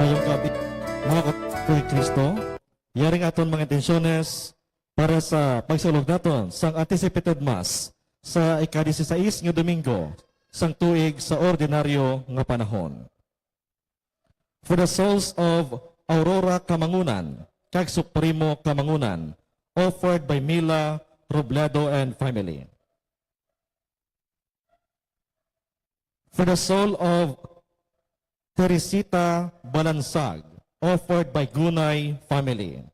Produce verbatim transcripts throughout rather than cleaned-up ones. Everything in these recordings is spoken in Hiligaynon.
Mayong gabi, mga kapatid kay Kristo. Yari ang aton mga intensyones para sa pagsulog naton sang anticipated Mass sa ika-dieciséis nga Domingo sang tuig sa ordinaryo nga panahon. For the souls of Aurora Kamangunan kag Supremo Kamangunan, offered by Mila Robledo and family. For the soul of Teresita Balansag, offered by Gunay family.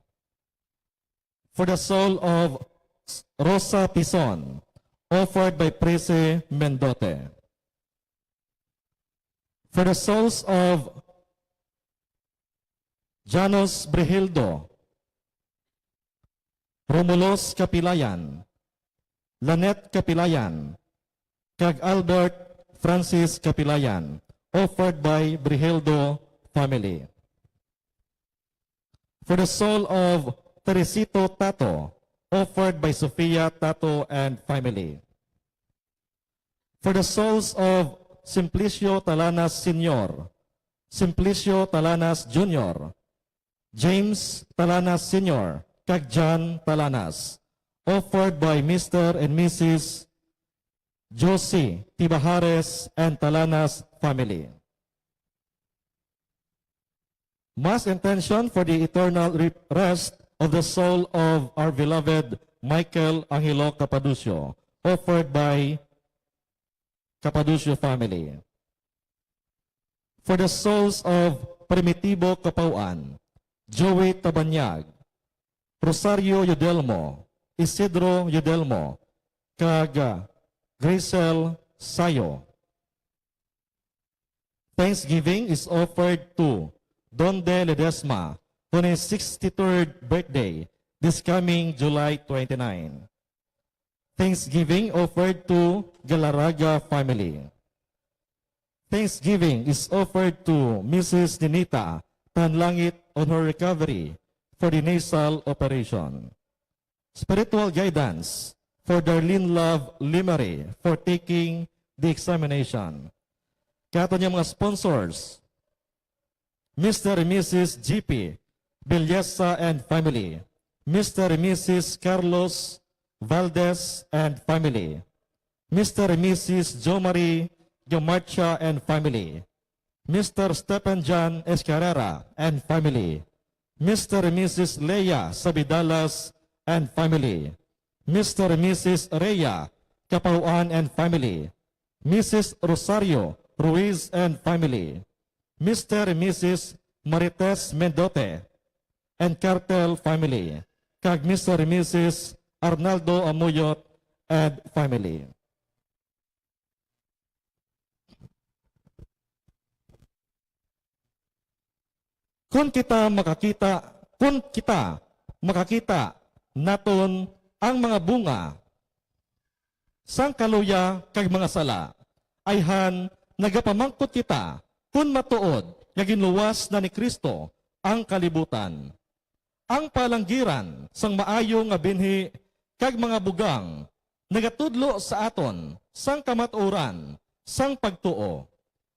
For the soul of Rosa Pison, offered by Prece Mendote. For the souls of Janos Brihildo, Romulos Kapilayan, Lanet Kapilayan, kag Albert Francis Kapilayan, offered by Brihildo family. For the soul of Teresito Tato, offered by Sofia Tato and family. For the souls of Simplicio Talanas Senior, Simplicio Talanas Junior, James Talanas Senior, kag John Talanas, offered by Mister and Missus Josie Tibajares and Talanas family. Mass intention for the eternal re-, rest of the soul of our beloved Michael Angelo Capaducio, offered by Capaducio family. For the souls of Primitibo Capauan, Joey Tabanyag, Rosario Yudelmo, Isidro Yudelmo, kag, uh, Gracel Sayo. Thanksgiving is offered to Donde Ledesma on his sixty-third birthday this coming July twenty-nine. Thanksgiving offered to Galarraga family. Thanksgiving is offered to Missus Ninita Tanlangit on her recovery for the nasal operation. Spiritual guidance for Darlene Love Limari for taking the examination. Kag aton nga mga sponsors, Mister and Missus G P Belleza and family, Mister and Missus Carlos Valdez and family, Mister and Missus Jo Marie Gamarcha and family, Mister Stephen John Escarrera and family, Mister and Missus Leia Sabidalas and family, Mister and Missus Rhea Capauan and family, Missus Rosario Ruiz and family, Mister and Missus Marites Mendote and Cartel family, kag Mister and Missus Arnaldo Amuyot and family. Kon kita makakita, kon kita makakita naton ang mga bunga sang kaluya kag mga sala, ayhan nagapamangkot kita kon matuod nga ginluwas na ni Cristo ang kalibutan. Ang palanggiran sang maayo nga binhi kag mga bugang nagatudlo sa aton sang kamatuoran sang pagtuo.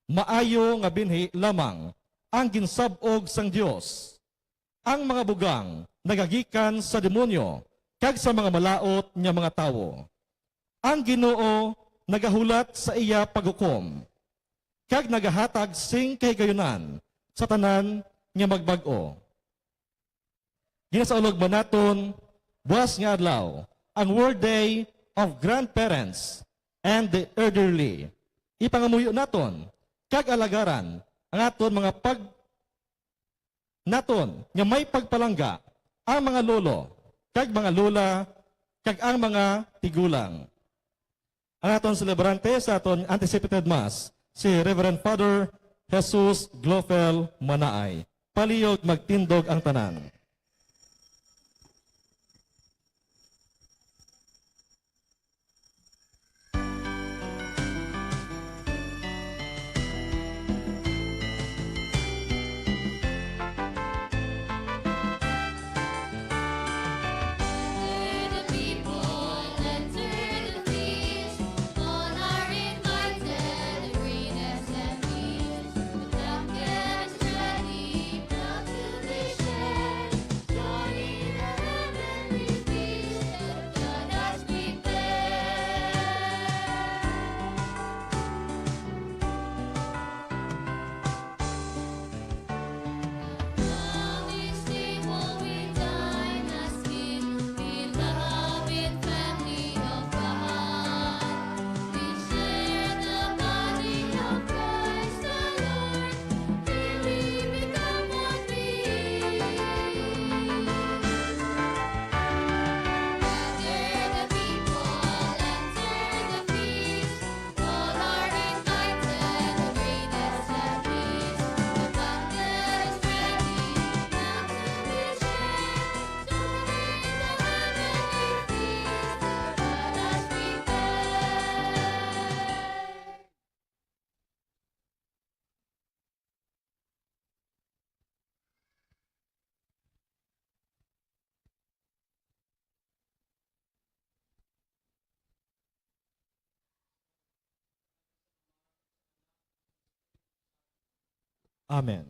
Maayo nga binhi lamang ang ginsab-og sang Dios. Ang mga bugang nagagikan sa demonyo kag sa mga malaut nga mga tawo. Ang Ginoo nagahulat sa iya paghukom, kag nagahatag sing kahigayunan sa tanan nga magbag-o. Ginasaulog man naton buas nga adlaw ang World Day of Grandparents and the Elderly. Ipangamuyo naton kag alagaran ang aton mga pag-, naton nga may pagpalangga, ang mga lolo kag mga lola, kag ang mga tigulang. Ang aton selebrante sa aton anticipated Mass, si Reverend Father Jesus Glofel Manaay. Palihog magtindog ang tanan. Amen.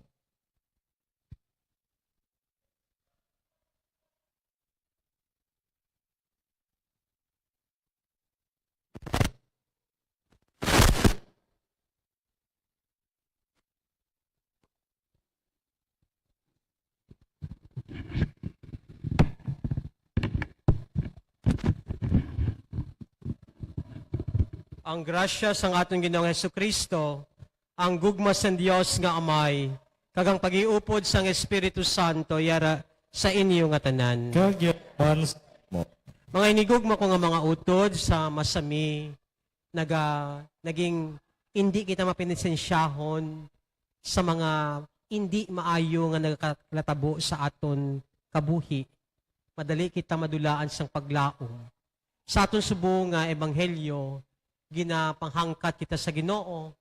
Ang grasya sang aton Ginoong Jesu-Cristo, ang gugma sang Dios nga Amay, kag ang paghiupod sang Espiritu Santo yara sa inyo nga tanan. Kag yaman sa mo. Mga hinigugma ko nga mga utod, sa masami, naga-, naging indi kita mapinisensyahon sa mga indi maayo nga nagakatabo sa aton kabuhi. Madali kita madulaan sang paglaom. Sa aton subong nga ebanghelyo, ginapanghangkat kita sa Ginoo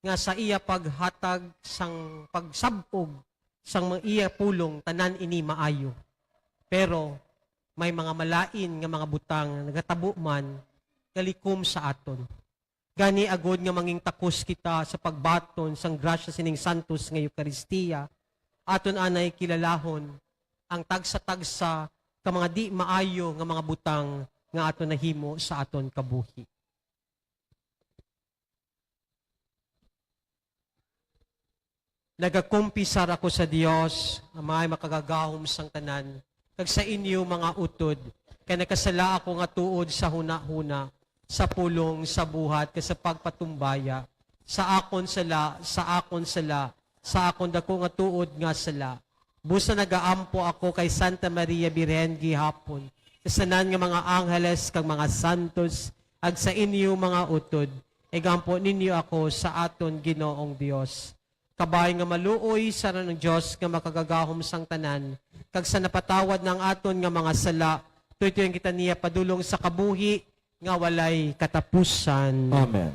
nga sa iya paghatag sang pagsab-og sang mga iya pulong, tanan ini maayo. Pero may mga malain nga mga butang nga nagatabo man nga likom sa aton. Gani, agod nga mangin takos kita sa pagbaton sang grasya sining santos nga Eukaristiya, aton anay kilalahon ang tagsa-tagsa ka mga di maayo nga mga butang nga aton nahimo sa aton kabuhi. Nagakumpisar ako sa Dios, Amay makagagahom sang tanan, kag sa inyo, mga utod, kay nagkasala ako nga tuod sa hunahuna, sa pulong, sa buhat, kag sa pagpatumbaya, sa akon sala, sa akon sala, sa akon daku nga tuod nga sala. Busa nagaampo ako kay Santa Maria Birhen gihapon, sa tanan nga mga angheles kag mga santos, ag sa inyo, mga utod, igampo ninyo ako sa aton Ginoong Dios. Kabay nga maluoy sa ngalan ng Dios nga makagagahom sang tanan, kag sa napatawad na ang aton nga mga sala, tuytoyan kita niya padulong sa kabuhi nga walay katapusan. Amen.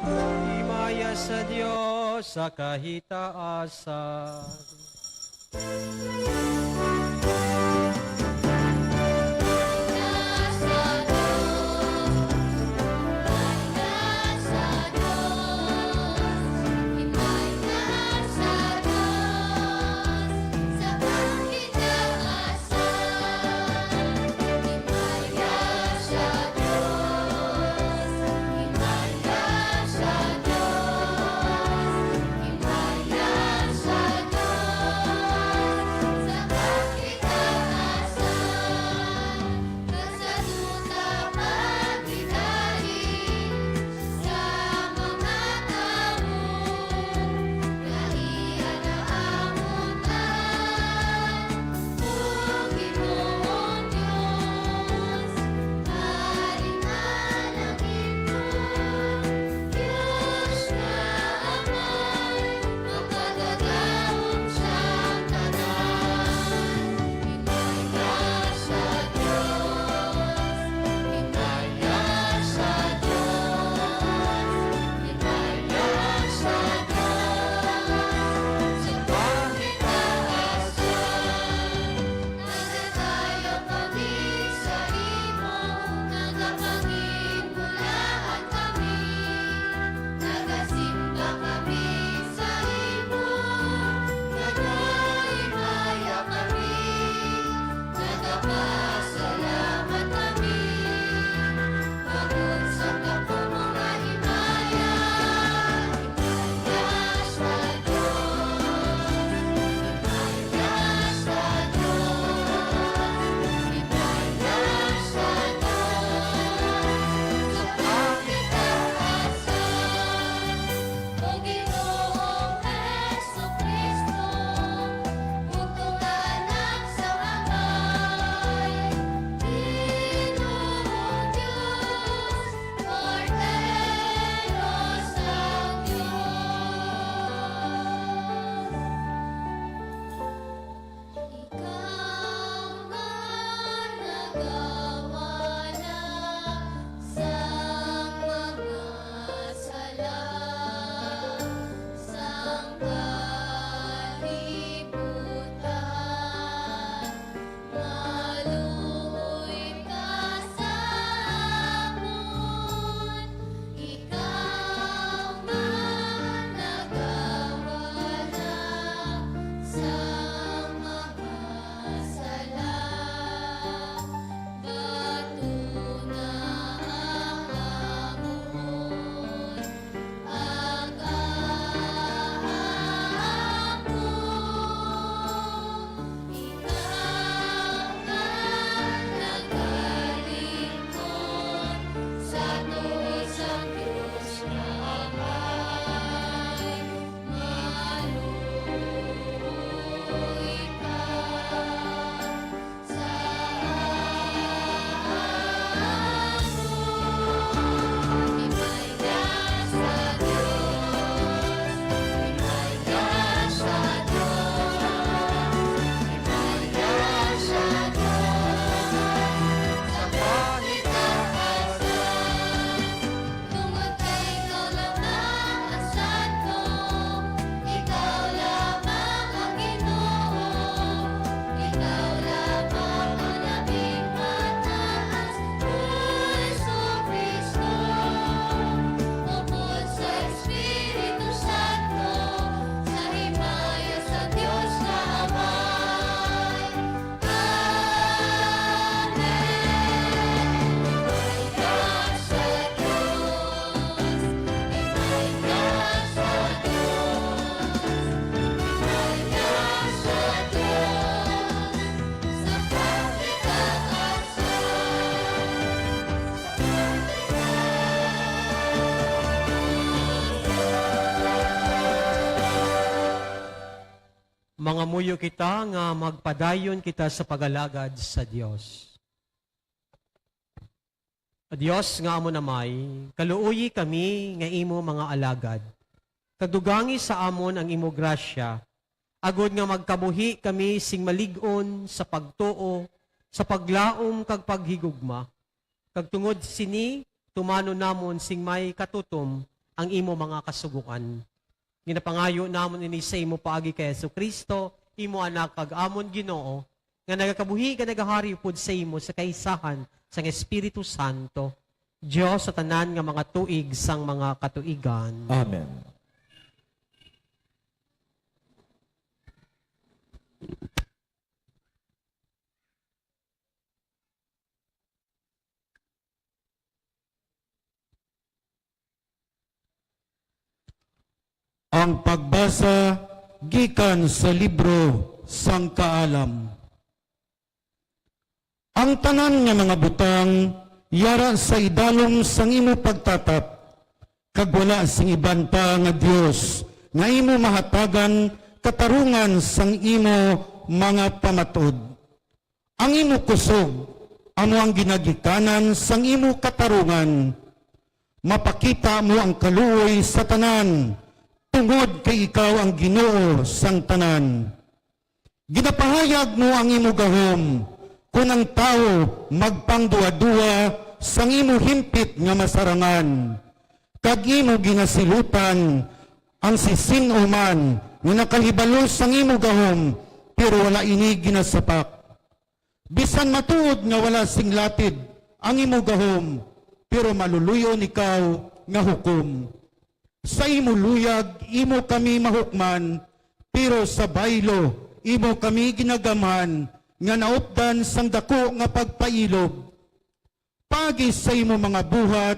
Himaya sa Dios sa kahitaasan. Mamuyo kita nga magpadayon kita sa pag-alagad sa Dios. O Dios nga amon Amay, kaluoyi kami nga imo mga alagad, kag dugangi sa amon ang imo grasya, agod nga magkabuhi kami sing malig-on sa pagtuo, sa paglaom kag paghigugma, kag tungod sini tumanon namon sing may katutom ang imo mga kasugoan. Ginapangayo namon ini sa imo paagi kay Jesu-Cristo, imo Anak kag amon Ginoo, nga nagakabuhi kag nagahari upod sa imo sa kaisahan sang Espiritu Santo, Dios sa tanan nga mga tuig sang mga katuigan. Amen. Ang pagbasa gikan sa libro sang Kaalam. Ang tanan nga mga butang yara sa idalom sang imo pagtatap, kag wala sing iban pa nga Dios nga imo mahatagan katarungan sang imo mga pamat-od. Ang imo kusog amo ang ginagikanan sang imo katarungan. Mapakita mo ang kaluoy sa tanan, tungod kay ikaw ang Ginoo sang tanan. Ginapahayag mo ang imo gahom, kon ang tawo magpangduhaduha sang imo himpit nga masarangan, kag imo ginasilutan ang sisin-o man nga nakahibalo sang imo gahom, pero wala ini ginasapak. Bisan matuod nga wala sing latid ang imo gahom, pero maluluy-on ikaw nga hukom. Sa imo luyag imo kami mahukman, pero sa baylo imo kami ginagamhan nga naupdan sang daku nga pagpailob. Paagi sa imo mga buhat,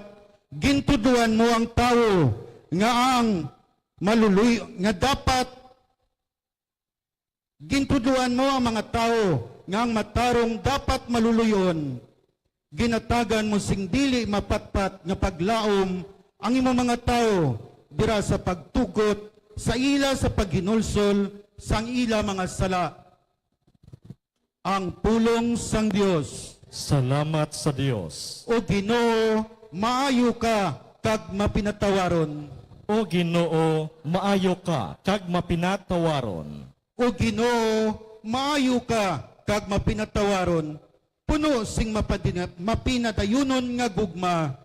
gintudloan mo ang tawo nga ang maluluy-, nga dapat Gintudloan mo ang mga tawo nga ang matarong dapat maluluy-on. Ginatagan mo sing dili mapatpat nga paglaom ang imo mga tawo dira sa pagtugot sa ila sa paghinulsol sang ila mga sala. Ang pulong sang Dios. Salamat sa Dios. O Ginoo, maayo ka kag mapinatawaron. O Ginoo, maayo ka kag mapinatawaron. O Ginoo, maayo ka kag mapinatawaron, puno sing mapadina-, mapinadayunon nga gugma.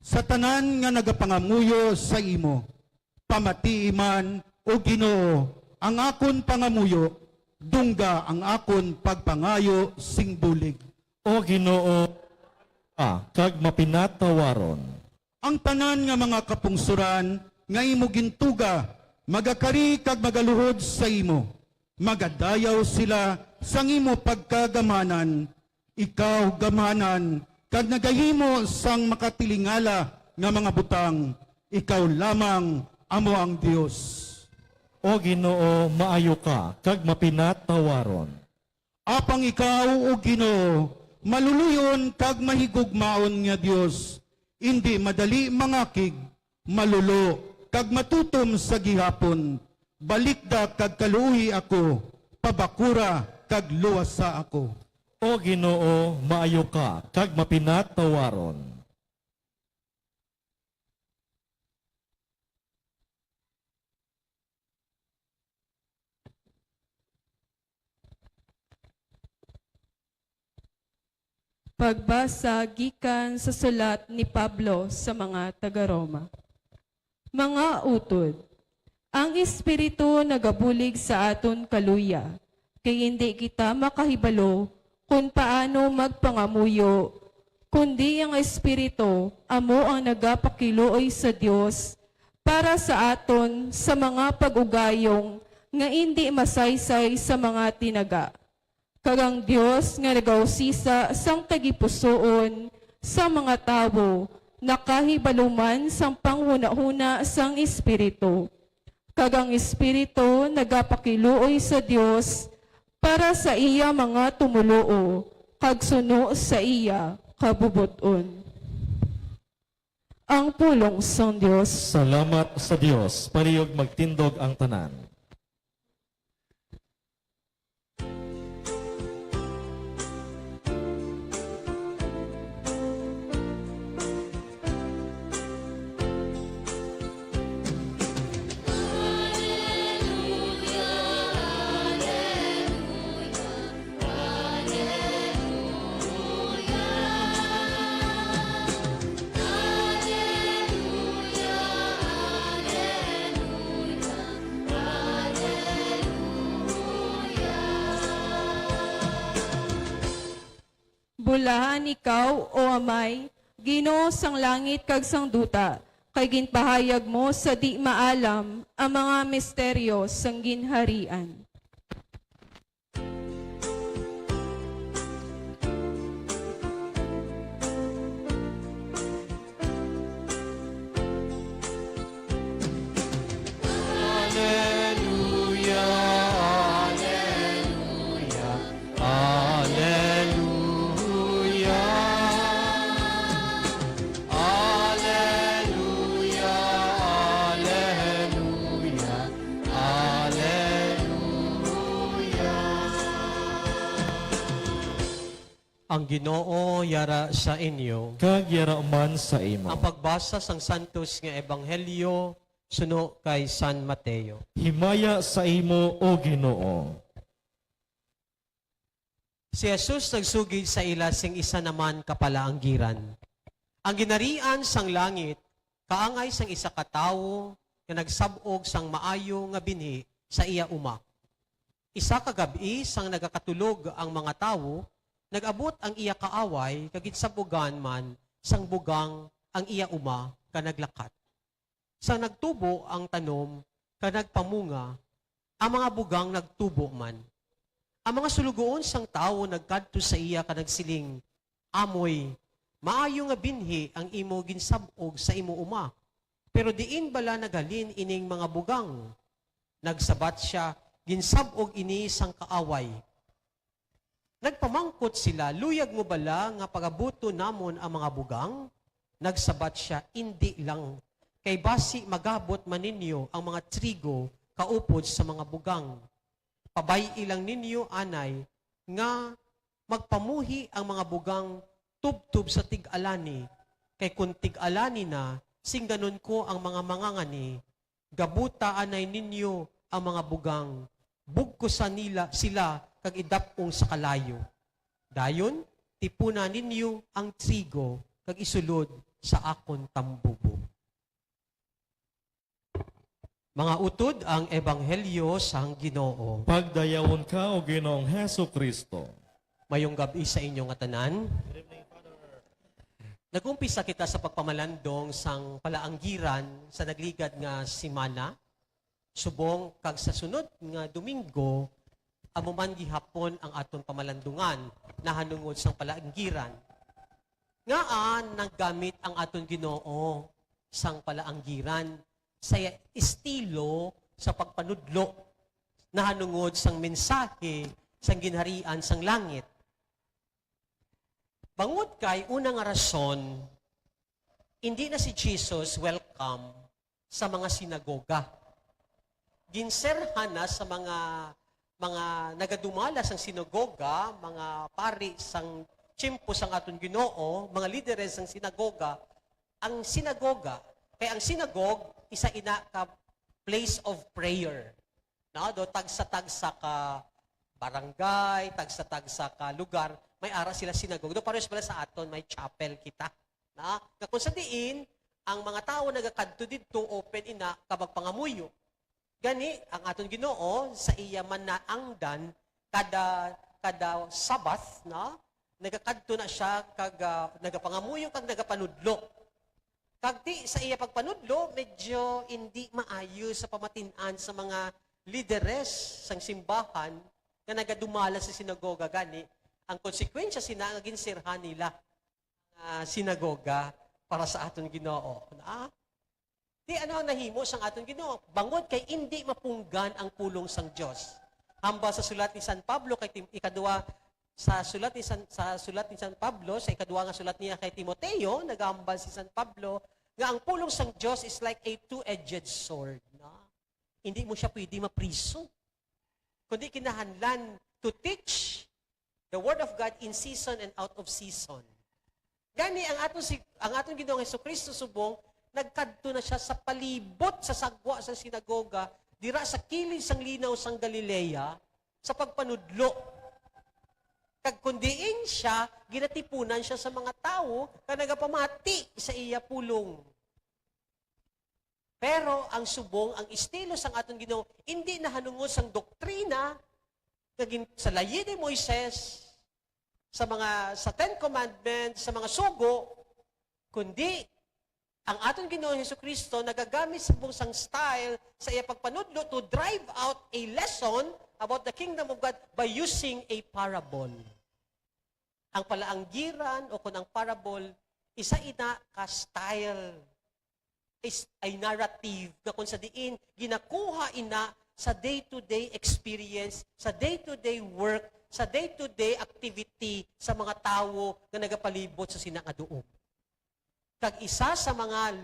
Sa tanan nga nagapangamuyo sa imo, pamatii man, O Ginoo, ang akon pangamuyo, dungga ang akon pagpangayo sing bulig. O Ginoo, ka kag mapinatawaron. Ang tanan nga mga kapungsoran nga imo gintuga magakari kag magaluhod sa imo. Magadayaw sila sang imo pagkagamhanan. Ikaw gamhanan kag nagahimo sang makatilingala nga mga butang. Ikaw lamang amo ang Dios. O Ginoo, maayo ka kag mapinatawaron. Apang ikaw, O Ginoo, maluluy-on kag mahigugmaon nga Dios, indi madali mangakig, malulo, kag matutom sa gihapon. Balikda kag kaluoyi ako, pabakura kag luwasa ako. O Ginoo, maayo ka kag mapinatawaron. Pagbasa gikan sa sulat ni Pablo sa mga taga-Roma. Mga utod, ang Espiritu nagabulig sa aton kaluya, kay indi kita makahibalo kon paano magpangamuyo, kundi ang Espiritu amo ang nagapakiluoy sa Dios para sa aton sa mga pag-ugayong nga indi masaysay sa mga tinaga. Kag ang Dios nga nagausisa sang tagipusoon sang mga tawo nakahibalo man sang panghunahuna sang Espiritu. Kag ang Espiritu nagapakiluoy sa Dios para sa iya mga tumoluo kag suno sa iya kabubot-on. Ang pulong sang Dios. Salamat sa Dios. Palihog magtindog ang tanan. Bulahan ikaw, O Amay, Ginoo sang langit kag sang duta, kay ginpahayag mo sa di maalam ang mga misteryo sang ginharian. Aleluya, aleluya, aleluya. Aleluya, aleluya, aleluya. Ang Ginoo yara sa inyo. Kag yara man sa imo. Ang pagbasa sang santos nga ebanghelyo suno kay San Mateo. Himaya sa imo, O Ginoo. Si Jesus nagsugid sa ila sing isa naman ka palaanggiran. Ang ginharian sang langit kaangay sang isa ka tawo nga nagsab-og sang maayo nga binhi sa iya uma. Isa ka gab-i, sang nagakatulog ang mga tawo, nag-abot ang iya kaaway kag ginsab-ugan man sang bugang ang iya uma ka naglakat. Sang nagtubo ang tanom kag nagpamunga, ang mga bugang nagtubo man. Ang mga suloguon sang tawo nagkadto sa iya kag nagsiling, "Amoy, maayo nga binhi ang imo ginsab-og sa imo uma, pero diin bala naghalin ining mga bugang?" Nagsabat sia, "Ginsab-og ini sang kaaway." Nagpamangkot sila, "Luyag mo bala nga pagabuton namon ang mga bugang?" Nagsabat sia, "Indi lang, kay basi magabot man ninyo ang mga trigo kaupod sa mga bugang. Pabay-i lang ninyo anay nga magpamuhi ang mga bugang tubtob sa tig-alani, kay kon tig-alani na, singganon ko ang mga mangangani, gabuta anay ninyo ang mga bugang, bugkosa nila sila kag idap-ong sa kalayo. Dayon, tipuna ninyo ang trigo kag isulod sa akon tambubo." Mga utod, ang ebanghelyo sang Ginoo. Pagdayawon ka, O Ginoong Jesu-Cristo. Mayong gab-i sa inyo nga tanan. Nag-umpisa kita sa pagpamalandong sang palaanggiran sa nagligad nga semana, subong kag sa sunod nga Domingo, amo man gihapon ang aton pamalandungan nahanungod sang palaanggiran. Ngaa naggamit ang aton Ginoo sang palaanggiran sa iya estilo sa pagpanudlo nahanungod sang mensahe sang Ginharian sang langit? Bangod kay, una nga rason, indi na si Jesus welcome sa mga sinagoga. Ginserhan na sa mga, mga nagadumala sang sinagoga, mga pari sang tiyempo sang aton Ginoo, mga lideres sang sinagoga, ang sinagoga, kay ang sinagog, isa ina ka place of prayer. No? Do, tagsa-tagsa ka barangay, tagsa-tagsa ka lugar, may ara sila sinagog. Do, pares pala sa aton, may chapel kita. Na, nga kung sa diin, ang mga tawo nagakadto didto, open ina, ka magpangamuyo. Gani, ang aton Ginoo, sa iya man naangdan, kada, kada Sabbath, no? Nagakadto na siya, kag, ah, nagapangamuyo, kag nagapanudlo. Kag ti sa iya pagpanudlo, medyo indi maayo sa pamatin-an sa mga lideres sang simbahan nga nagadumala sa sinagoga. Gani, ang konsekwensya sina nga ginsirhan nila, ah, sinagoga para sa aton Ginoo. Na? Ti ano ang nahimo sang aton Ginoo? Bangod kay indi mapunggan ang pulong sang Dios. Hambal sa sulat ni San Pablo kay Tim-, ikadua, sa sulat ni San, sa sulat ni San Pablo, sa ikadua nga sulat niya kay Timoteo, nagahambal si San Pablo nga ang pulong sang Dios is like a two-edged sword, no? Hindi mo siya pwede mapriso. Kundi kinahanglan to teach the word of God in season and out of season. Gani, ang aton si, ang aton Ginoong Hesukristo subong, nagkadto na siya sa palibot sa sagwa sa sinagoga, dira sa kilid sang linaw sang Galilea, sa pagpanudlo. Kag kon diin siya, ginatipunan siya sa mga tawo nga nagapamati sa iya pulong. Pero ang subong, ang estilo sang aton Ginoo, indi nahanungod sang doktrina nga gin-, sa layi ni Moises, sa mga, sa Ten Commandments, sa mga sugo, kundi ang aton Ginoong Jesu-Cristo nagagamit subong sang style sa iya pagpanudlo to drive out a lesson about the kingdom of God by using a parable. Ang palaanggiran o kun ang parable, isa ina ka style, is a narrative nga kung sa diin ginakuha ina sa day-to-day experience, sa day-to-day work, sa day-to-day activity sa mga tawo nga nagapalibot sa sina nga duog. Kag isa sa mga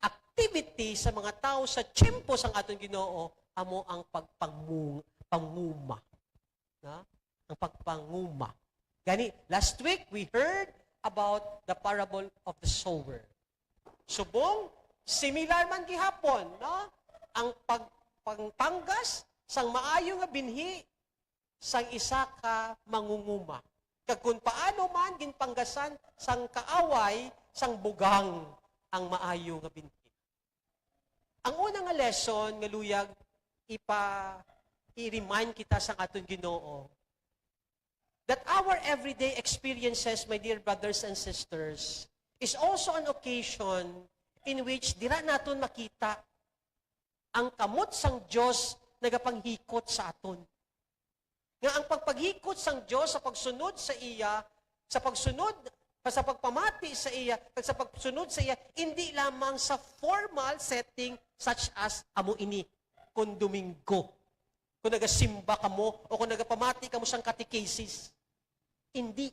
activity sa mga tawo sa tiyempo sang aton Ginoo amo ang pagpangmu-, panguma. Na? Ang pagpanguma. Gani, last week we heard about the parable of the sower. Subong, similar man gihapon, no? Ang pag-, pagpanggas sang maayo nga binhi sang isa ka mangunguma. Kag kun paano man ginpanggasan sang kaaway sang bugang ang maayo nga binhi. Ang una nga lesson nga luyag ipa-, i-remind kita sa aton Ginoo that our everyday experiences, my dear brothers and sisters, is also an occasion in which dira naton makita ang kamot sang Dios nagapanghikot sa aton. Nga ang pagpaghikot sang Dios sa pagsunod sa iya, sa pagsunod, sa pagpamati sa iya, kag sa pagsunod sa iya, hindi lamang sa formal setting such as amo ini, kon Domingo, kon nagasimba kamo o kon nagapamati kamo sang katekesis. Hindi.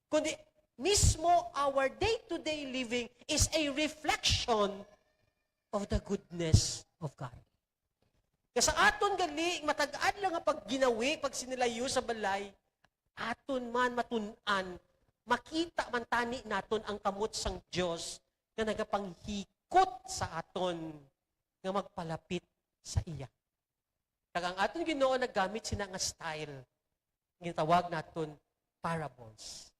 Kundi mismo our day-to-day living is a reflection of the goodness of God. Nga sa aton gali, matag-adlaw nga pagginawi, pagsinilayo sa balay, aton man matun-an, makita man tani naton ang kamot sang Dios nga nagapanghikot sa aton nga magpalapit sa iya. Kag ang aton Ginoo naggamit sina nga style, ginatawag naton parables.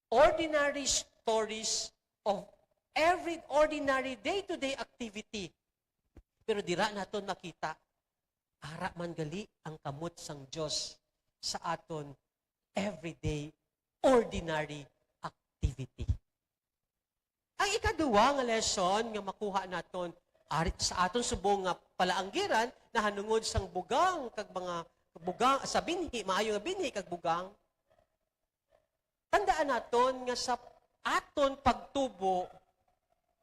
Ordinary stories of every ordinary day-to-day activity. Pero dira naton makita, ara man gali ang kamot sang Dios sa aton everyday, ordinary activity. Ang ikaduha nga lesson nga makuha naton ari sa aton subong nga palaanggiran nahanungod sang bugang kag mga bugang sa binhi, maayo nga binhi kag bugang. Tandaan naton nga sa aton pagtubo,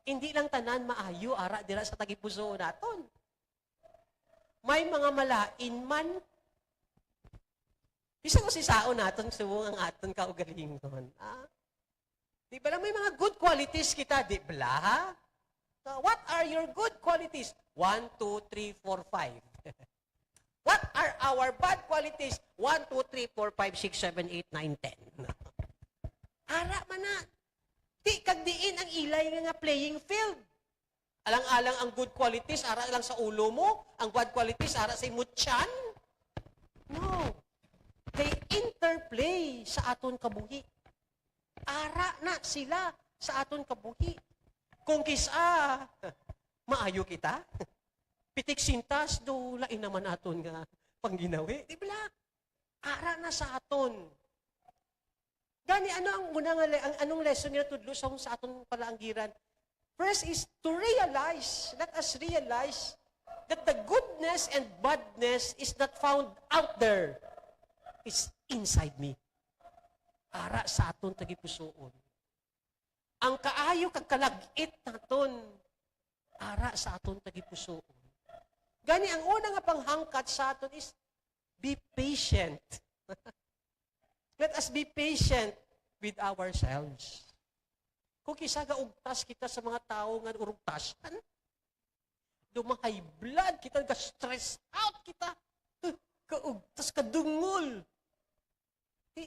hindi lang tanan maayo ara dira sa tagipusoon naton. May mga malain man. Bisan kung sisaon naton subong ang aton kaugalingon. Ah? Di ba lang may mga good qualities kita, di ba? So, what are your good qualities? One, two, three, four, five. What are our bad qualities? One, two, three, four, five, six, seven, eight, nine, ten. Ara man na. Di kag diin ang ilay nga, nga playing field. Alang-alang ang good qualities, ara lang sa ulo mo, ang bad qualities, ara sa imo tiyan. No. They interplay sa aton kabuhi. Ara na sila sa aton kabuhi. Kung kis-a, maayo kita. Pitik sintas, do, lain naman aton nga pangginawi. Di ba? Ara na sa aton. Gani, ano ang una nga le-, ang anong lesson nga natudlo sa, sa aton palaanggiran? First is to realize, let us realize that the goodness and badness is not found out there. It's inside me. Ara sa aton tagipusoon. Ang kaayo kag kalag-it naton, ara sa aton tagipusoon. Gani, ang una nga panghangkat sa aton is be patient. Let us be patient with ourselves. Kung kis-a gaugtas kita sa mga tawo nga urugtasan, do ma-high blood kita, ga-stress out kita. Huh, kaugtas, kadungol. Di,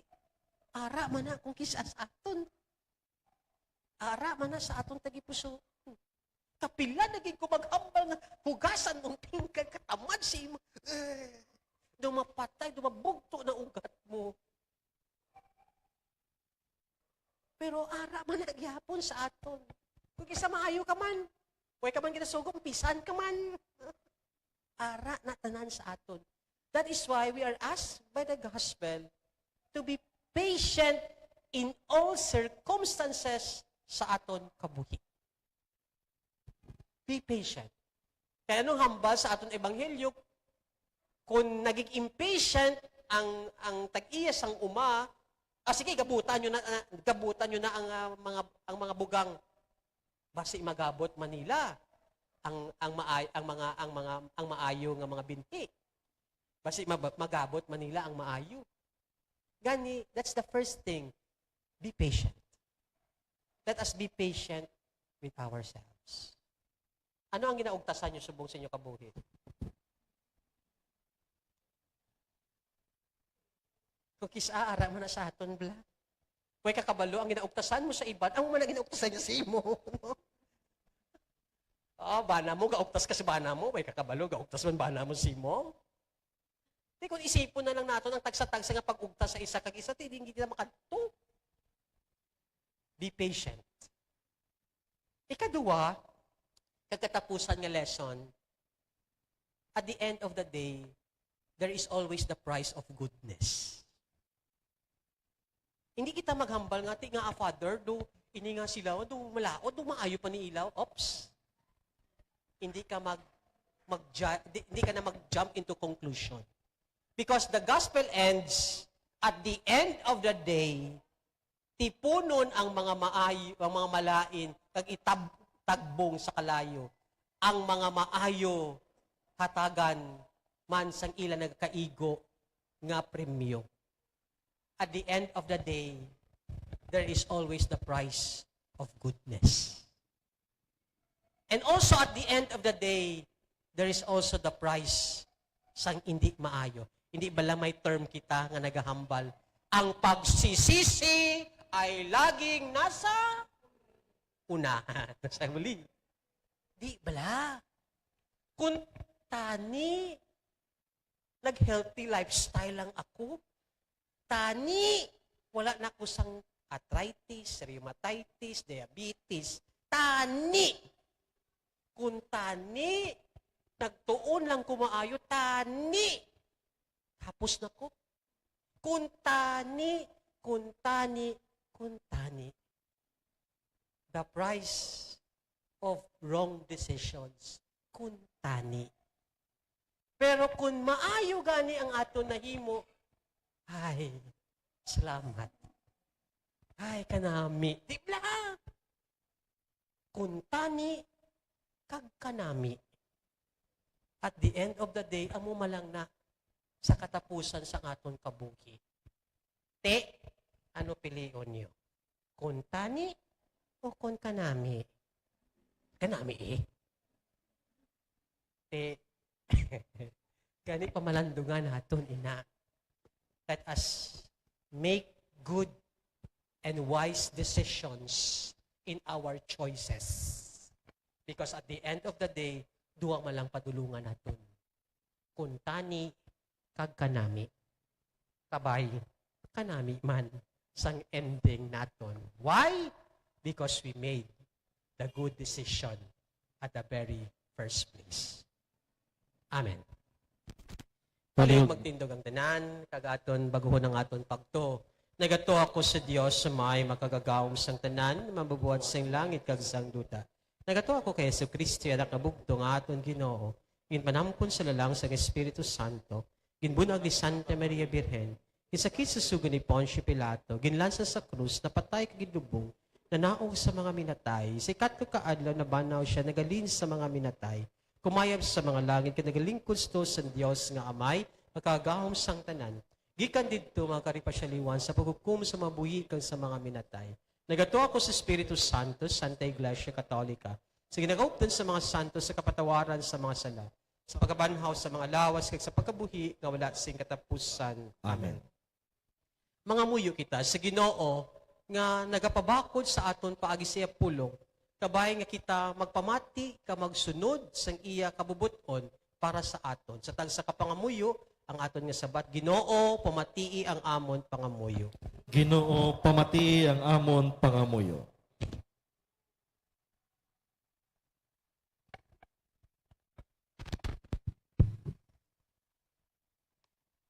ara man na kung kis-a sa aton. Ara man na sa aton tagipuso. Kapila na gid ko maghambal nga hugasan mong pinggan, katamad sa imo. Eh, do mapatay, do mabugto na ugat mo. Pero ara man na gyapon sa aton. Kung kis-a maayo ka man, way ka man ginasugo, pisan ka man. Ara na tanan sa aton. That is why we are asked by the gospel to be patient in all circumstances sa aton kabuhi. Be patient. Kaya anong hambal sa aton ebanghelyo, kung naging impatient ang, ang tag-iya sang uma, ah, sige, gabutan nyo na, ah, gabutan nyo na ang, ah, mga, ang mga bugang. Basi magabot man nila ang, ang maay-, ang mga, ang mga, ang maayo nga mga binhi. Basi mab-, magabot man nila ang maayo. Gani, that's the first thing. Be patient. Let us be patient with ourselves. Ano ang ginaugtasan nyo subong sa inyo kabuhi? Kung kis-a, ara man na sa aton, bla. Way kakabalo ang ginaugtasan mo sa iban, ang man ang ginaugtasan niya sa imo. Oh, bana mo, gaugtas ka sa bana mo, way kakabalo, gaugtas man bana mo sa imo. Di kung isipon na lang naton ang tagsa-tagsa nga pag-ugtas sa isa kag isa, di, di kita makadto. Be patient. Ikaduha, kag katapusan nga lesson, at the end of the day, there is always the price of goodness. Hindi kita maghambal nga, "Ti nga, ah, Father, do, ini nga sila, do malaot, do maayo pa ni ilaw." Oops. Hindi ka mag, mag, di, hindi ka na mag-jump into conclusion. Because the gospel ends, at the end of the day, tipunon ang mga maay-, ang mga malain, kag itab-, tagbong sa kalayo. Ang mga maayo, hatagan man sang ila nagakaigo nga premyo. At the end of the day, there is always the price of goodness. And also, at the end of the day, there is also the price sang indi maayo. Hindi bala may term kita nga nagahambal, "Ang pagsisisi ay laging nasa una." Nasa huli. Di bala? Kung tani, nag-healthy lifestyle lang ako. Tani, wala na ko sang arthritis, rheumatitis, diabetes. Tani, kung tani, nagtuon lang ko maayo, tani, tapos na ko. Kung tani, kung tani, kung tani. The price of wrong decisions, kung tani. Pero kung maayo gani ang aton nahimo, ay, salamat. Ay, kanami. Di bala? Kung tani, kag kanami. At the end of the day, amo man lang na sa katapusan sa aton kabuhi. Te, ano pilion niyo? Kon tani o kon kanami? Kanami, eh. Te, gani pamalandungan naton, ina. Let us make good and wise decisions in our choices. Because at the end of the day, duha man lang padulungan naton. Kun tani kag kanami. Kabay, kanami man sang ending naton. Why? Because we made the good decision at the very first place. Amen. Palihog. Palihog magtindog ang tanan, kag aton baguhon ang aton pagtuo. Nagatuo ako sa Dios, sa may makagagahom sang tanan, mabubuhat sing langit kag sang duta. Nagatuo ako kay Jesu-Cristo, Anak nga bugtong nga aton Ginoo, ginpanampon sa lalang sang Espiritu Santo, ginbun-ag ni Santa Maria Birhen, ginsakit sa sugo ni Poncio Pilato, ginlansa sa krus, napatay kag ginlubong, nanaog sa mga minatay. Sa ikatlo ka adlaw, nabanaw sia, naghalin sa mga minatay, kumayab sa mga langit, kag nagalingkod sa tuo sang Dios nga Amay, makagagahom sang tanan. Gikan didto, magakari pa sia liwat sa paghukom sa mga buhi kag sa mga minatay. Nagatuo ako sa Espiritu Santo, Santa Iglesia Katolika, sa ginakaupdan sa mga santo, sa kapatawaran sa mga sala, sa pagkabanhaw sa mga lawas, kag sa pagkabuhi nga wala sing katapusan. Amen. Amen. Mangamuyo kita sa Ginoo nga nagapabakod sa aton paagi sa iya pulong, kabay nga kita magpamati kag magsunod sang iya kabubot-on para sa aton. Sa tagsa ka pangamuyo, ang aton nga sabat, Ginoo, pamatii ang amon pangamuyo. Ginoo, pamatii ang amon pangamuyo.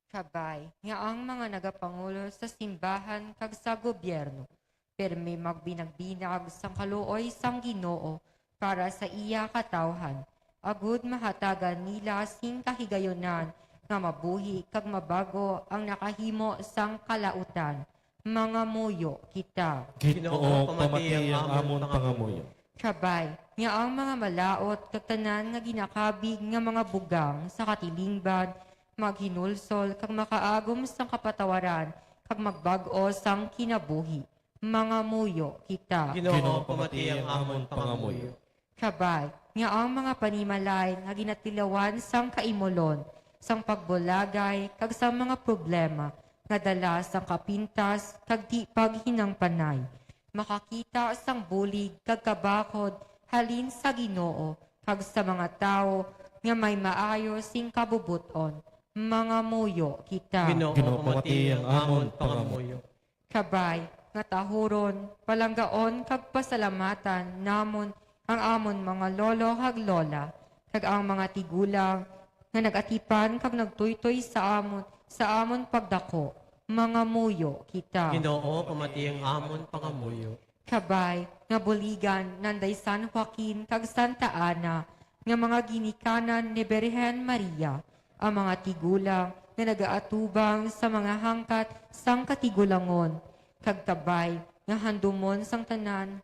Kabay nga ang mga nagapangulo sa simbahan kag sa gobyerno pirmi magbinagbinag sang kaluoy sang Ginoo para sa iya katawhan, agud mahatagan nila sing kahigayunan nga mabuhi kag mabago ang nakahimo sang kalautan. Mangamuyo kita. Ginoo, pamati ang amon pangamuyo. Kabay nga ang mga malaut kag tanan nga ginakabig nga mga bugang sa katilingban maghinulsol kag makaagom sang kapatawaran kag magbag-o sang kinabuhi. Mangamuyo kita. Ginoo, pamati ang amon pangamuyo. Kabay nga ang mga panimalay nga ginatilawan sang kaimulon, sang pagbulagay, kag sang mga problema nga dala sang kapintas kag di paghinangpanay, makakita sang bulig kag kabakod halin sa Ginoo kag sa mga tawo nga may maayo sing kabubot-on. Mangamuyo kita. Ginoo, pamati ang amon pangamuyo. Kabay nga tahuron, palanggaon, kag pasalamatan namon ang amon mga lolo kag lola, kag ang mga tigulang nga nag-atipan kag nagtuytoy sa amon, sa amon pagdako. Mangamuyo kita. Ginoo, pamati ang amon pangamuyo. Kabay nga buligan nanday San Joaquin kag Santa Ana nga mga ginikanan ni Birhen Maria, ang mga tigulang nga nagaatubang sa mga hangkat sang katigulangon, kag kabay nga handumon sang tanan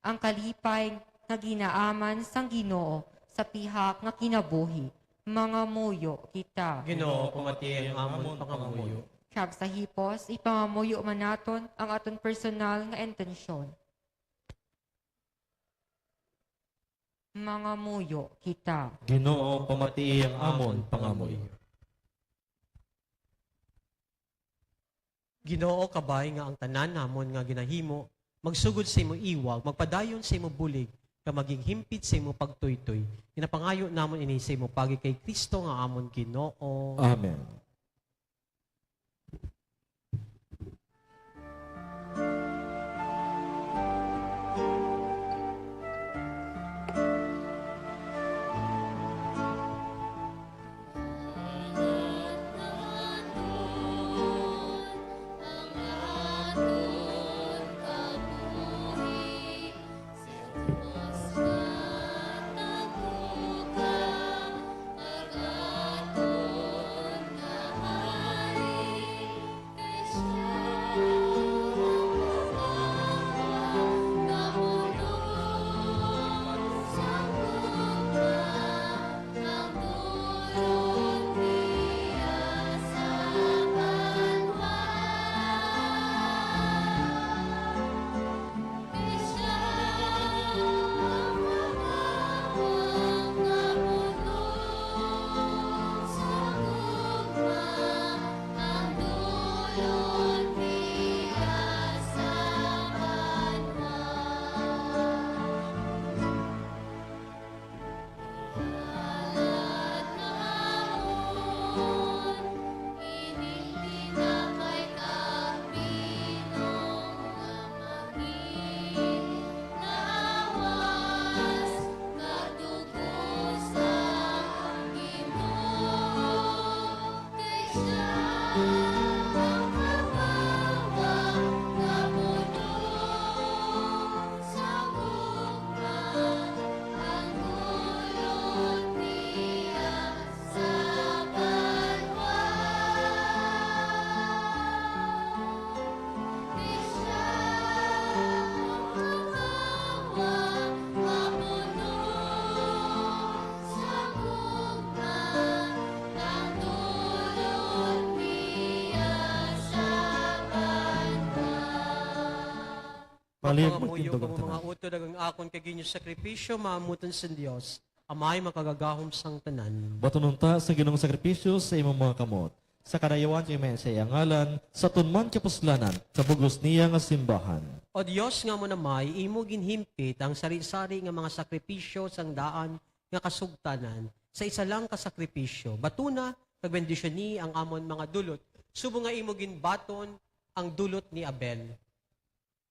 ang kalipay nga ginaaman sang Ginoo sa pihak nga kinabuhi. Mangamuyo kita. Ginoo, pamati ang amon pangamuyo. Kag sa hipos, ipangamuyo man naton ang aton personal nga intensyon. Mangamuyo kita. Ginoo, pamati ang amon pangamuyo. Ginoo, kabay nga ang tanan namon nga ginahimo magsugod sa imo iwag, magpadayon sa imo bulig, kag maging himpit sa imo pagtuytoy. Ginapangayo namon ini sa imo pagi kay Cristo nga amon Ginoo. Amen. Palihog mo, Pagpangamuyo tindog ang kamo, mga tanan. Utod, ang akon kag inyo sakripisyo, maamuton sa Dios, Amay makagagahom sang tanan. Batunon ta sa Ginoong sakripisyo sa imong mga kamot, sa kadayawan kag may sa iya ngalan, sa aton man kapuslanan, sa bug-os niya nga simbahan. O Dios nga amo na may imo ginhimpit ang sari-sari nga mga sakripisyo sang daan nga kasugtanan sa isa lang ka sakripisyo. Batuna kag bendisyoni ang amon mga dulot, subong nga imo ginbaton ang dulot ni Abel.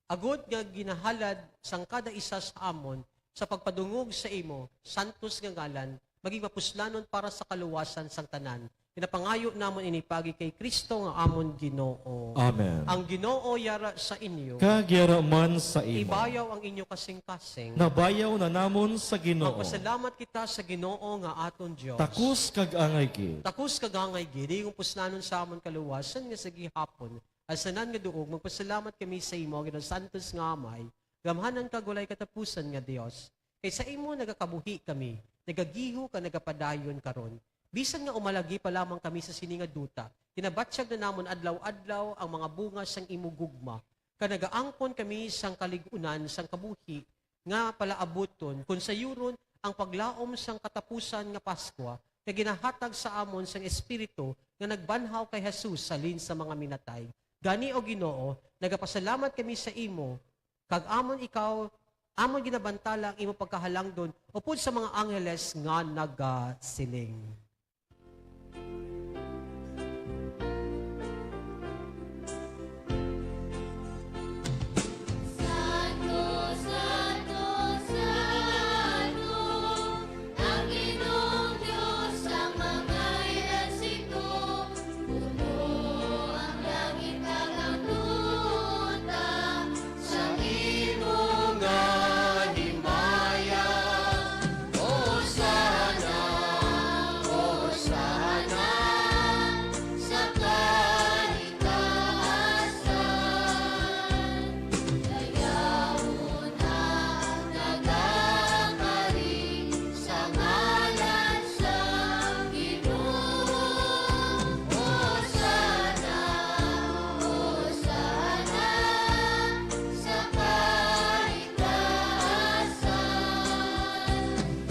Agod nga ginahalad sang kada isa sa amon sa pagpadungog sa imo santos nga ngalan, maging mapuslanon para sa kaluwasan sang tanan, Pinapangayo namon ini paagi kay Cristo nga amon Ginoo. Amen. Ang Ginoo yara sa inyo. Kag yara man sa imo. Ibayaw ang inyo kasing-kasing. Nabayaw na namon sa Ginoo. Magpasalamat kita sa Ginoo nga aton Dios. Takos kag angay gid. Takos kag angay gid, ingon puslanon sa amon kaluwasan nga sa gihapon. Ang tanan nga duog, magpasalamat kami sa imo, Ginoo, santos nga Amay, gamhanan kag walay katapusan nga Dios. Kay sa imo nagakabuhi kami, nagagiho kag nagapadayon karon. Bisan nga umalagi pa lamang kami sa sini nga duta, ginabatyag na namon adlaw-adlaw ang mga bunga sang imo gugma, kag nagaangkon kami sang kalig-unan sang kabuhi nga palaabuton, kon sayuron ang paglaom sang katapusan nga Paskwa nga ginahatag sa amon sang Espiritu nga nagbanhaw kay Jesus halin sa mga minatay. Gani, O Ginoo, nagapasalamat kami sa imo, kag amon ikaw, amon ginabantala ang imo pagkahalangdon upod sa mga angheles nga nagasiling. Santo, santo, santo, ang Ginoong Dios sang mga ehersito. Puno ang langit kag ang duta sang imo nga himaya. Hosana, Hosana sa kay taasan. Dayawon ang nagakari sa ngalan sang Ginoo. Hosana, Hosana sa kay taasan.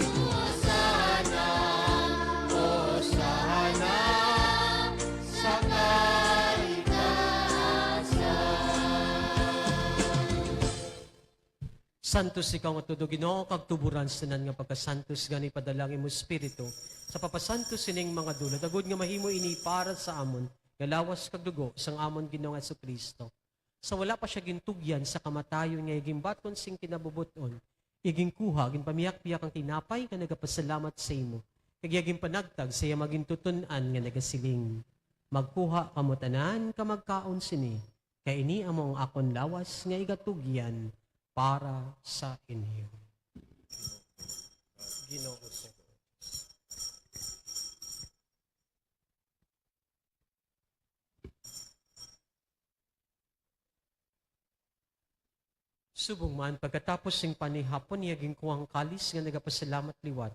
Hosana, Hosana sa kay taasan. Santos ikaw nga tudo, Ginoo, kag tuboran sa tanan nga pagkasantos, gani padala ang imo Espiritu sa papasantos sining mga dulot, agod nga mahimo ini para sa amon nga lawas kag dugo sang amon Ginoong Jesu-Cristo. Sa wala pa sia gintugyan sa kamatayon nga iya ginbaton sing kinabubot-on, iya ginkuha, ginpamihak-pihak ang tinapay nga nagapasalamat sa imo, kag iya ginpanagtag sa iya mga gintuton-an nga nagasiling, "Magkuha kamo tanan kag magkaon sini, kay ini amo ang akon lawas nga igatugyan para sa inyo." Ginoo sa Subong man, pagkatapos sing panihapon, iya ginkuha ang kalis nga nagapasalamat liwat,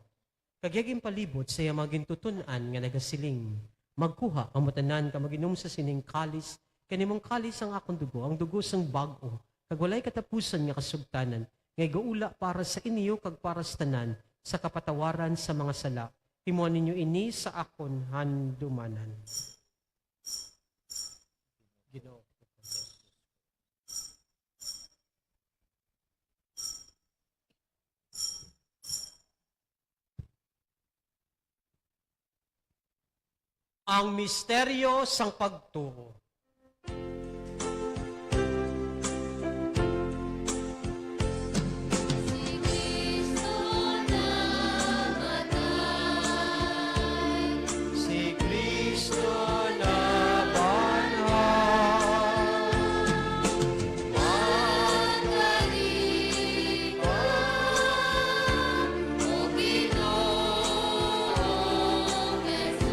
kag iya ginpalibot sa iya mga gintuton-an nga nagasiling, "Magkuha kamo tanan kag mag-inom sa sining kalis, kay amo ning kalis ang akon dugo, ang dugo sang bag-o kag walay katapusan nga kasugtanan, nga igaula para sa inyo kag para sa tanan sa kapatawaran sa mga sala. Himuan ninyo ini sa akon handumanan." Ginoo. Ang misteryo sang pagtuo. Si Cristo namatay. Si Cristo nabanhaw. Magkari ka, O Ginoong Jesus.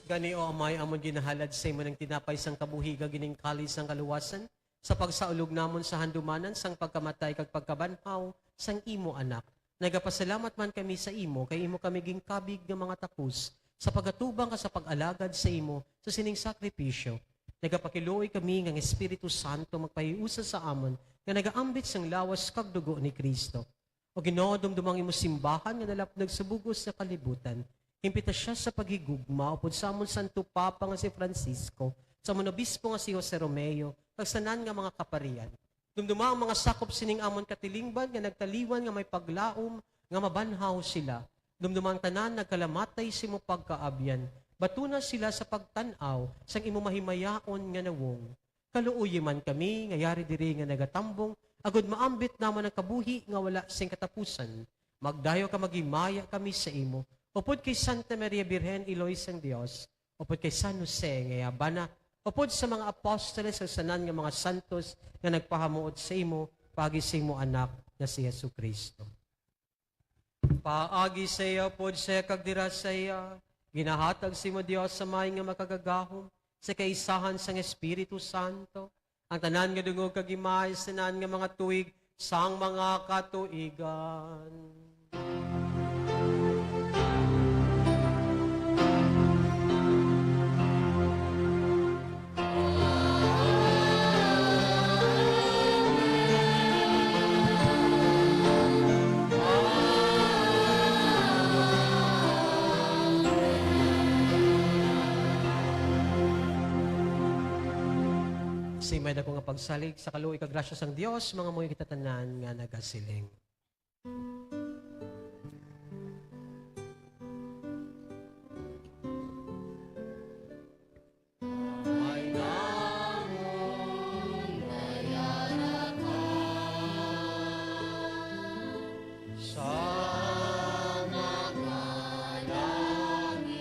Gani, O Amay, amon ginahalad sa imo ang tinapay sang kabuhi kag ining kalis sang kaluwasan, sa pagsaulog namon sa handumanan sang pagkamatay kag pagkabanhaw sang imo Anak. Nagapasalamat man kami sa imo, kay imo kami ginkabig nga mga takos sa pag-atubang kag sa pag-alagad sa imo sa sining sakripisyo. Nagapakiluoy kami nga ang Espiritu Santo magpahiusa sa amon nga nagaambit sang lawas kag dugo ni Cristo. O Ginoo, dumduma ang imo simbahan nga nalapnag sa bug-os nga kalibutan. Hingpita sia sa paghigugma upod sa amon Santo Papa nga si Francisco, sa amon Obispo nga si Jose Romeo, kag sa tanan nga mga kaparian. Dumduma ang mga sakop sining amon katilingban nga nagtaliwan nga may paglaom nga mabanhaw sila. Dumduma ang tanan nagkalamatay sa imo pagkaabyan. Batuna sila sa pagtan-aw sang imo mahimayaon nga nawong. Kaluoyi man kami nga yari diri nga nagatambong, agod maambit namon ang kabuhi nga wala sing katapusan. Magdayaw kag maghimaya kami sa imo, upod kay Santa Maria Birhen, Iloy sang Dios, upod kay San Jose nga iya bana, upod sa mga apostoles, sa tanan nga mga santos nga nagpahamuot sa imo paagi sa imo Anak nga si Jesu-Cristo. Paagi sa iya, upod sa iya, kag dira sa iya, ginahatag sa imo, Dios Amay nga makagagahom, sa kaisahan sang Espiritu Santo, ang tanan nga dungog kag imahe sa tanan nga mga tuig sang mga katuigan. Sa may dako nga pagsalig sa kaluoy kag grasya sang Dios, mangamuyo kita tanan nga nagasiling. Sa mga langit,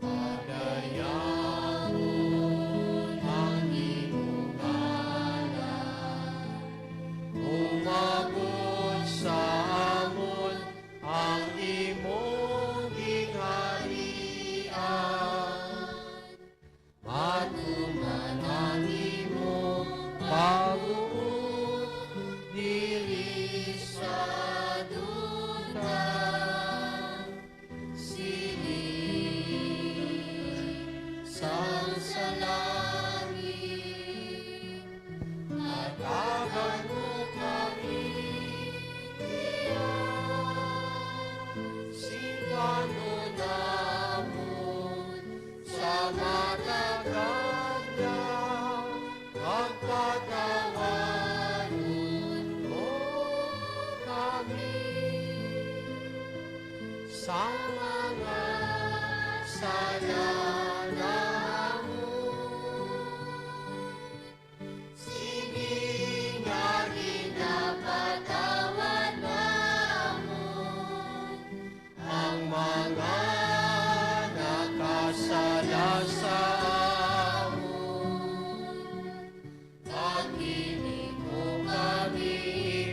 padayaon ang imo ngalan. Umabot sa amon ang imo ginharian. Matuman ang imo pagbuot diri sa duta, siling sang sa langit. Hatagan mo kami, Dios, sing panon namon sa matag adlaw, kag patawaron mo kami sa mga sala namon, sini nga ginapatawad namon ang mga nakasala sa amon. Kag dili mo kami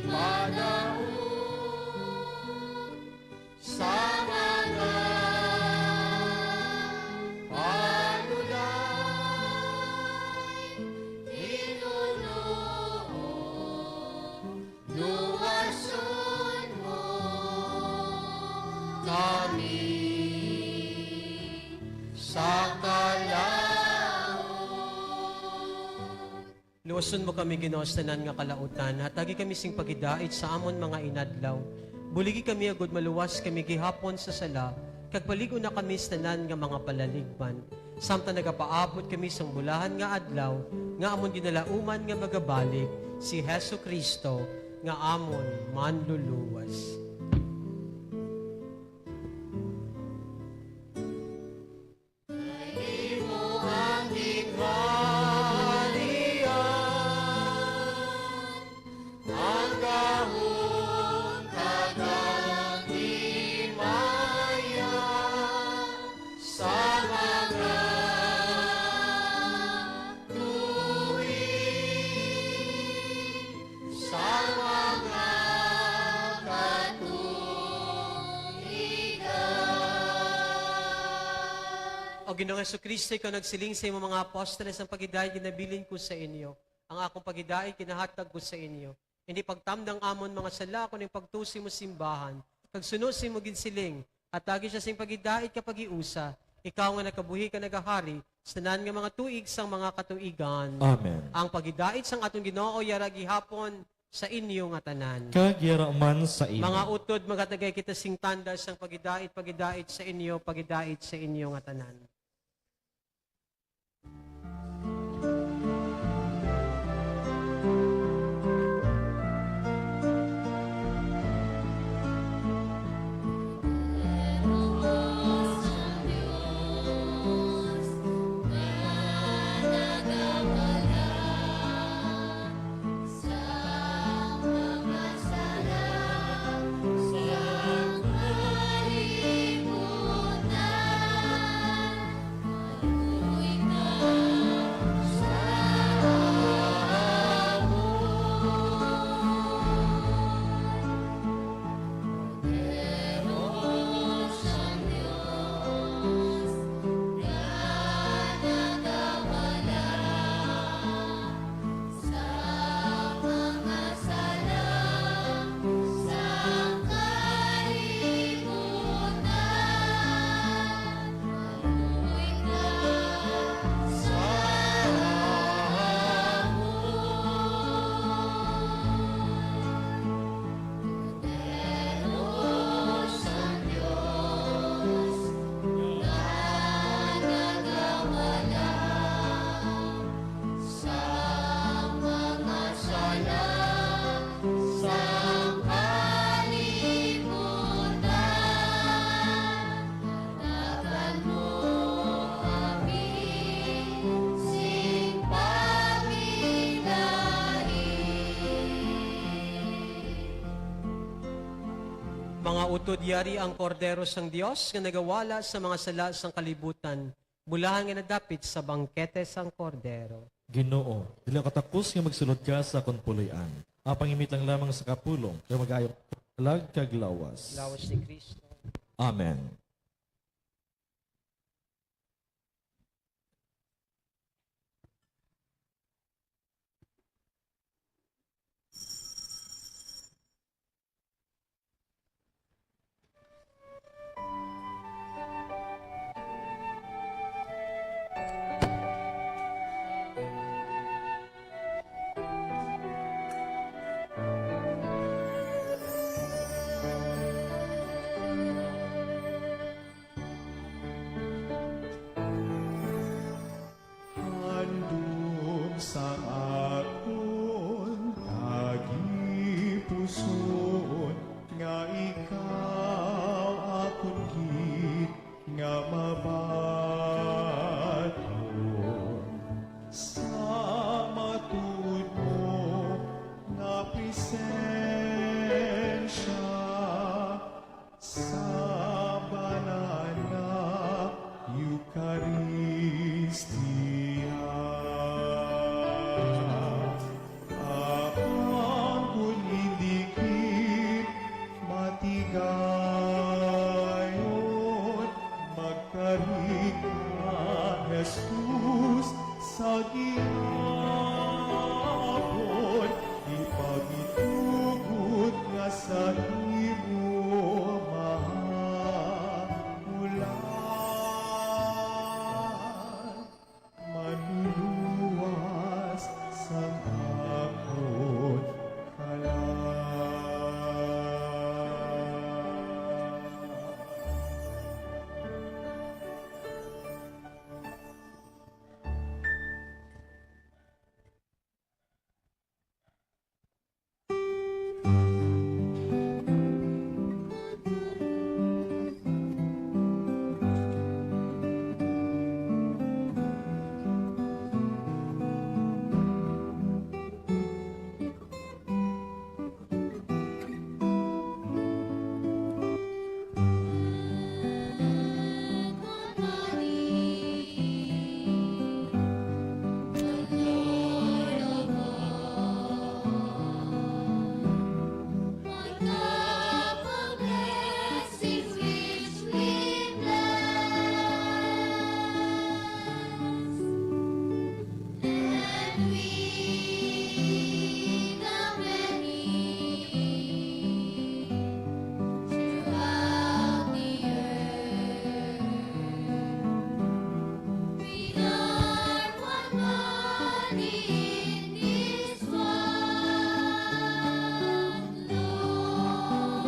ipadaog sa mga panulay, Ginoo, luwason mo kami sa kalaut. Luwason mo kami, Ginoo, sa tanan nga kalautan. Hatagi kami sing paghidait sa amon mga inadlaw. Buligi kami agod maluwas kami gihapon sa sala, kag palig-on na kami sa tanan nga mga palaligban. Samtang nagapaabot kami sang bulahan nga adlaw nga amon ginalauman nga magabalik si Jesu-Cristo nga amon Manluluwas. Imo ang gingharian, ang gahom kag ang himaya sa mga tuig, sa mga katuigan. O Ginoong Jesu-Cristo, ikaw nagsiling sa imong mga apostoles, ang paghidait ginabilin ko sa inyo, ang akong paghidait ginahatag ko sa inyo. Hindi pagtamdang amon mga sala, kundi pagtuo sa imo simbahan, kag suno sa imo ginsiling, hatagi siya sing paghidait kag paghiusa, ikaw nga nagabuhi kag nagahari sa tanan nga mga tuig sang mga katuigan. Amen. Ang paghidait sang aton Ginoo yara gihapon sa inyo nga tanan. Kag yara man sa imo. Mga utod, maghatagay kita sing tanda sang paghidait, paghidait sa inyo, paghidait sa inyo nga tanan. Mga utod, yari ang Kordero sang Dios nga nagawala sa mga sala sang kalibutan. Bulahan nga nadapit sa bangkete sang Kordero. Ginoo, dili ako takos nga magsulod ka sa akon puloy-an. Apang himit lang lamang sa kapulong, kay mag-ayo kalag kag lawas. Lawas ni Kristo. Amen. Handom sa akon tagipusoon nga ikaw akon gid nga mabaton sa matuod mo nga presensya. Sa banal nga Eukaristia, apan kon hindi gid matigayon, magkari ka, Jesus, sa gihapon, ipangitugot nga sa imo mahahulan, manluluwas sang akon kalag. And we, the many, throughout the earth, we are one body in this one Lord.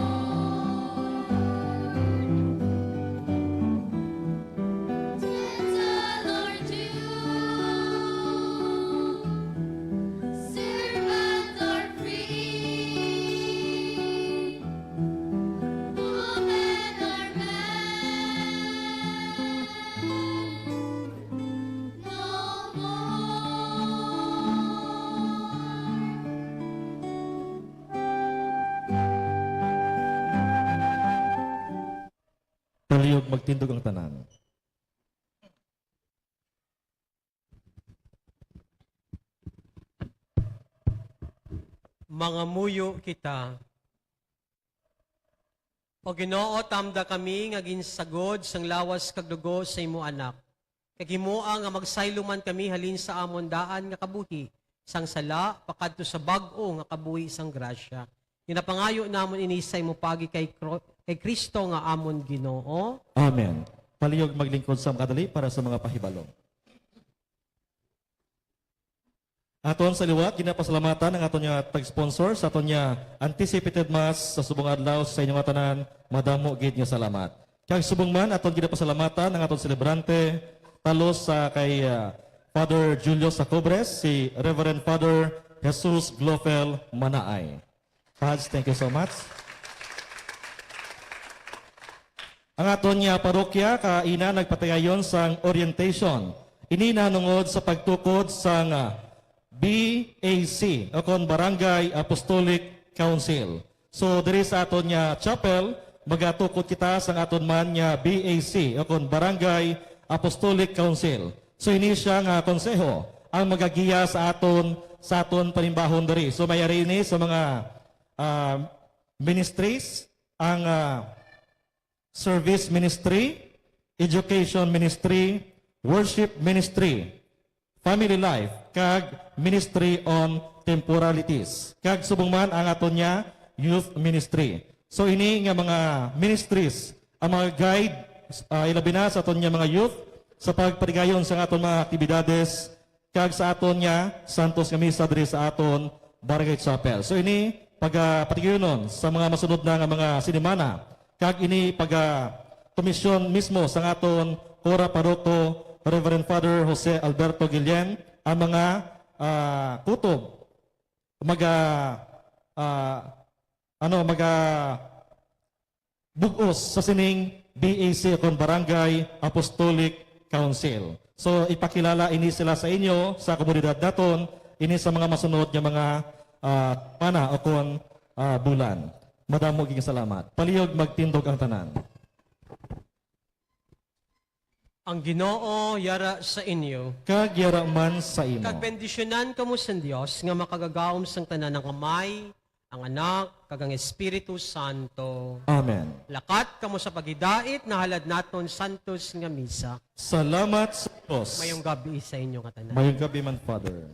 Gentile or Jew, servant or free, woman or man, no more. Palihog magtindog ang tanan. Mangamuyo kita. O Ginoo, tamda kami nga ginsagod sang lawas kag dugo sa imo Anak, kag himoa nga magsaylo man kami halin sa amon daan nga kabuhi, sang sala pakadto sa bag-o nga kabuhi sang grasya. Ginapangayo namon ini sa imo paagi kay Cro-, kay Cristo nga amon Ginoo. Amen. Palihog maglingkod sa makadali para sa mga pahibalo. Aton sa liwat, ginapasalamatan ang aton nga tag-sponsor sa aton nga anticipated Mass sa subong adlaw. Sa inyo nga tanan, madamo gid nga salamat. Kag subong man, aton ginapasalamatan ang aton selebrante, talos sa kay, ah, Father Julio Sacobres, si Reverend Father Jesus Glofel Manaay. Pads, thank you so much. Ang aton nga parokya kaina nagpatigayon sang orientation. Ini nahanungod sa pagtukod sang, ah, B A C, o kon Barangay Apostolic Council. So, diri sa aton nga chapel, Magatukod kita sa aton man nga B A C, o kon Barangay Apostolic Council. So, ini siya nga konseho ang magagiya sa aton, sa aton panimbahon diri. So, may ari ini sa mga, ah, ministries, ang, ah, service ministry, education ministry, worship ministry, family life, kag ministry on temporalities. Kag subong man ang aton niya youth ministry. So, ini nga mga ministries ang mga guide, ah, ilabi na sa aton niya mga youth sa pagpatigayon sa aton mga aktibidades kag sa aton niya santos nga misa diri sa aton Barangay Chapel. So, ini pagapatigayunon sa mga masunod na nga mga sinimana, kag ini pagatumisyon mismo sa aton Cora Paroko, Reverend Father Jose Alberto Guillen, ang mga, ah, kutob maga, ah, ano, maga bug-os sa sining B A C, kon Barangay Apostolic Council. So, ipakilala ini sila sa inyo, sa komunidad naton, ini sa mga masunod nga mga, ah, pana o kon, ah, bulan. Madamo gid salamat. Palihog magtindog ang tanan. Ang Ginoo yara sa inyo. Kag yara man sa imo. Kag bendisyonan kamo sang Dios nga makagagahom sang tanan, ang Amay, ang Anak, kag ang Espiritu Santo. Amen. Lakat kamo sa paghidait, nahalad naton santos nga misa. Salamat sa Dios. Mayong gabi sa inyo nga tanan. Mayong gabi man, Father.